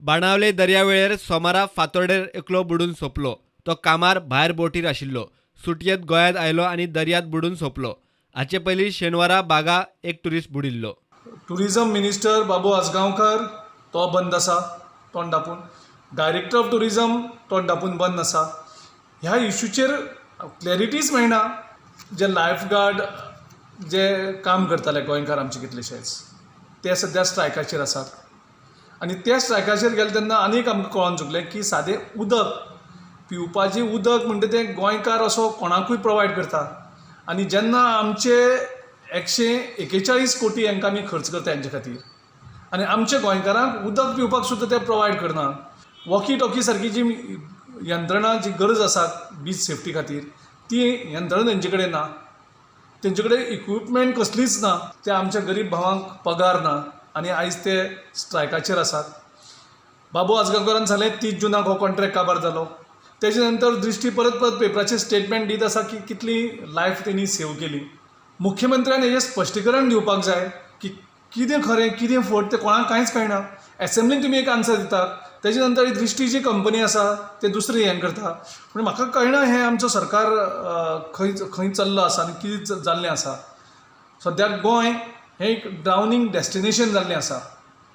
बाणावले दर्यावेळेर सोमारा फातोर्डेर एकलो बुडून सोंपलो. तो कामार भायर बोटीर आशिल्लो. सुटयेंत गोंयांत आयलो आनी दर्यांत बुडून सोंपलो. हाचे पयलीं शेनवारा बागा एक ट्युरिस्ट बुडिल्लो. टुरिजम मिनिस्टर बाबू आजगांवकर तो बंद आसा तोंड धापून, डायरेक्टर ऑफ टुरिजम तोंड धापून बंद आसा. ह्या इशूचेर क्लॅरिटीच मेळना. जे लायफ गार्ड जे काम करताले गोंयकार आमचे कितलेशेच ते सद्या स्ट्रायकाचेर आसात आनी त्या स्ट्रायकाचेर गेले तेन्ना आनीक आमकां कळोन चुकलें की सादें उदक पिवपाचें उदक म्हणटा तें गोंयकार असो कोणाकूय प्रोवायड करता आनी जेन्ना आमचे 141 कोटी हांकां आमी खर्च करता हेंचे खातीर आनी आमच्या गोंयकारांक उदक पिवपाक सुद्दां ते प्रोवायड करना. वॉकी टॉकी सारकी जी यंत्रणा जी गरज आसा बीच सेफ्टी खातीर ती यंत्रणा तेंचे कडेन ना, तेंचे कडेन इक्विपमेंट कसलीच ना. ते आमच्या गरीब भावांक पगार ना आनी आयज ते स्ट्रायकाचेर आसात. बाबू आजगांवकारान सांगलें 30 जुनाक हो कॉन्ट्रॅक्ट काबार जालो. तेजे नंतर दृश्टी परत परत पेपराचेर स्टेटमेंट दीत आसा की कितली लायफ तेणी सेव केली. मुख्यमंत्र्यान हेजें स्पश्टीकरण दिवपाक जाय की कितें खरें कितें फट तें कोणाक कांयच कळना. एसेंब्लीन तुमी एक आन्सर दितात, तेजे नंतर ही दृश्टी जी कंपनी आसा ते दुसरी हें करता. पूण म्हाका कळना हें आमचो सरकार खंय खंय चल्लो आसा आनी कितें जाल्लें आसा. सद्याक गोंय हें एक ड्रावनींग डेस्टिनेशन जाल्लें आसा,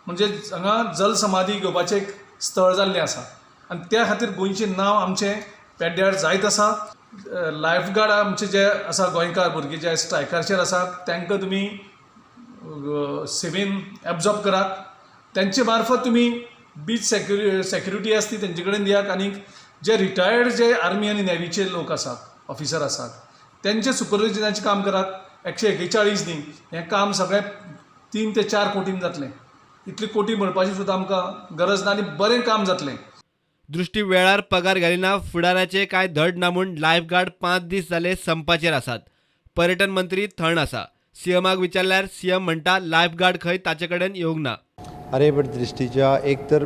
म्हणजे हांगा जलसमाधी घेवपाचें एक स्थळ जाल्लें आसा आनी त्या खातीर गोंयचें नांव आमचें पेड्ड्यार जायत आसा. लायफ गार्ड आमचे जे आसा गोंयकार भुरगे जे स्ट्रायकाचेर आसात तांकां तुमी सेवेन एब्जॉर्ब करात, तेंचे मार्फत तुमी बीच सेक्युरिटी आसा ती तेंचे कडेन दियात आनी जे रिटायर्ड जे आर्मी आनी नेवीचे लोक आसात, ऑफिसर आसात, तेंचे सुपरविजनाचें काम करात. 141 न्ही, हें काम सगळें 3 ते 4 कोटीन जातलें. इतली कोटी म्हणपाची सुद्दां आमकां गरज ना आनी बरें काम जातलें. दृश्टी वेळार पगार घालिना, फुडाराचे कांय धड ना म्हूण लायफ गार्ड 5 दीस जाले संपाचेर आसात. पर्यटन मंत्री थंड आसा. सीएमाक विचारल्यार सीएम म्हणटा लायफ गार्ड खंय ताचे कडेन येवंक ना. अरे बट दृश्टीच्या एक तर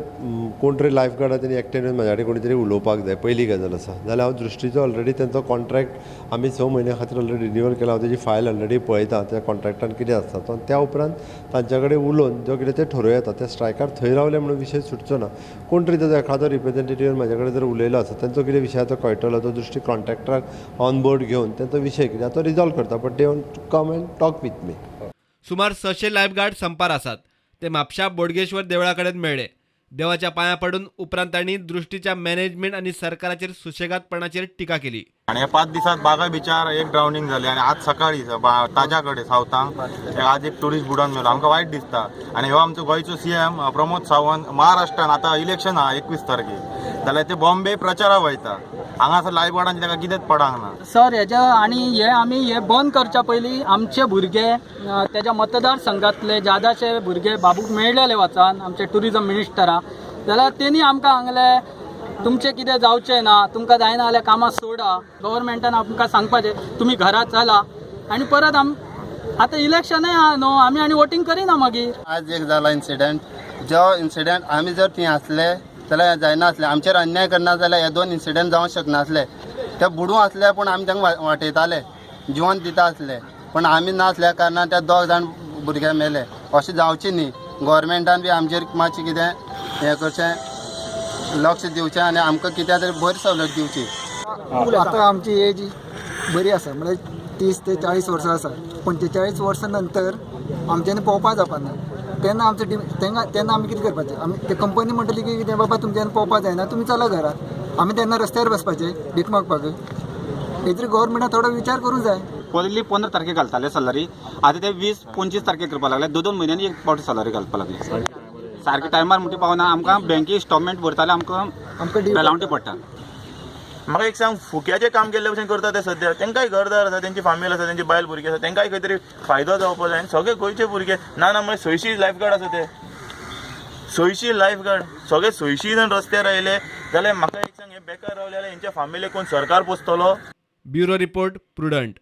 कोण तरी लायफ गार्ड तेणी एकट्यान येवन म्हाज्या कडेन कोणी तरी उलोवपाक जाय, पयली गजाल आसा. जाल्यार हांव दृश्टीचो ऑलरेडी तेंचो कॉन्ट्रॅक्ट आमी 6 म्हयन्या खातीर ऑलरेडी रिन्युअल केला. हांव तेजी फायल ऑलरेडी पळयता त्या कॉन्ट्रॅक्टान कितें आसता तो, त्या उपरांत तांच्या कडेन उलोवन जो कितें तें ठरोवं येता. त्या स्ट्रायकार थंय रावले म्हणून विशय सुटचो ना. कोण तरी ताजो एखादो रिप्रेझेंटेटिव्ह येवन म्हाज्या कडेन जर उलयलो आसत तेंचो कितें विशय तो कळटलो. तो दृश्टी कॉन्ट्रॅक्टराक ऑन बोर्ड घेवन तेंचो विशय कितें तो रिजॉल्व करता, but they want to come and talk with me. सुमार 600 लायफ गार्ड संपार आसात. ते म्हापशा बोडगेश्वर देवळा कडेन मेळ्ळे. देवाच्या पांया पडून उपरांत तांणी दृश्टीच्या मॅनेजमेंट आनी सरकाराचेर सुशेगादपणाचेर टिका केली. आनी ह्या 5 दिसांत बागा बिचार एक ड्रावनींग जालें आनी आज सकाळी ताज्या कडेन सावथांक आज एक ट्युरिस्ट बुडोन मेलो. आमकां वायट दिसता. आनी हो आमचो गोंयचो सीएम प्रमोद सावंत महाराष्ट्रान आतां इलेक्शन आहा 21 तारखेक, जाल्यार ते बॉम्बे प्रचाराक वयता. हांगासर लायफ गार्डांचे ताका कितेंच पडांक ना सर. हेज्या आनी हे आमी हे बंद करच्या पयलीं आमचे भुरगे तेज्या मतदारसंघातले जादाशे भुरगे बाबूक मेळ्ळेले वचान आमचे टुरिजम मिनिस्टरा, जाल्यार तेणी आमकां सांगलें तुमचें कितें जावचें ना, तुमकां जायना जाल्यार कामां सोडा, गव्हर्मेंटान आमकां सांगपाचें तुमी घरा चला. आनी परत आतां इलेक्शनय आहा न्हू, आमी आनी वोटींग करिना मागीर. आज एक जाला इन्सिडंट, जो इन्सिडंट आमी जर थंय आसले जाल्यार जायना आसलें, आमचेर अन्याय करना जाल्यार हे 2 इन्सिडंट जावंक शकनासले. ते बुडूं आसले पूण आमी तांकां वाटयताले, जिवन दिता आसले, पूण आमी नासल्या कारणान ते 2 जाण भुरगे मेले. अशें जावचें न्ही. गव्हर्मेंटान बी आमचेर मातशें कितें हें करचें, लक्ष दिवचें आनी आमकां कितें तरी बरी सवलत दिवची. आतां आमची एज बरी आसा, म्हळ्यार 30 ते 40 वर्सां आसा. 45 वर्सां नंतर आमच्यांनी पोवपा जावपाना. तेन्ना आमचो तेन्ना आमी कितें करपाचें? आमी ते कंपनी म्हणटली की कितें बाबा तुमच्यान पोवपा जायना, तुमी चला घरा. आमी तेन्ना रस्त्यार बसपाचें भीक मागपाक. हेजेर गव्हर्मेंटान थोडो विचार करूंक जाय. पयलीं 15 तारखेक घालताले सॅलरी, आतां ते 20-25 तारखेक करपाक लागले. 2-2 म्हयन्यांनी एक फावटी सॅलरी घालपाक लागले. सारके टायमार म्हणटा पावना. आमकां बँके इन्स्टॉलमेंट भरताले, आमकां पेलावटी पडटा. म्हाका एक सांग, फुक्याचें काम केल्ले भशेन करता ते सद्या. तांकांय घरदार आसा, तेंची फामील आसा, तेंची बायल भुरगीं आसा, तांकांय खंय तरी फायदो जावपाक जाय. आनी सगळे गोंयचे भुरगे ना ना म्हळ्यार 600 लायफ गार्ड आसा, ते 600 लायफ गार्ड सगळे 600 जाण रस्त्यार आयले जाल्यार म्हाका एक सांग, हे बेकार रावले जाल्यार हेंच्या फामिलीक कोण सरकार पोसतलो? Bureau report, Prudent.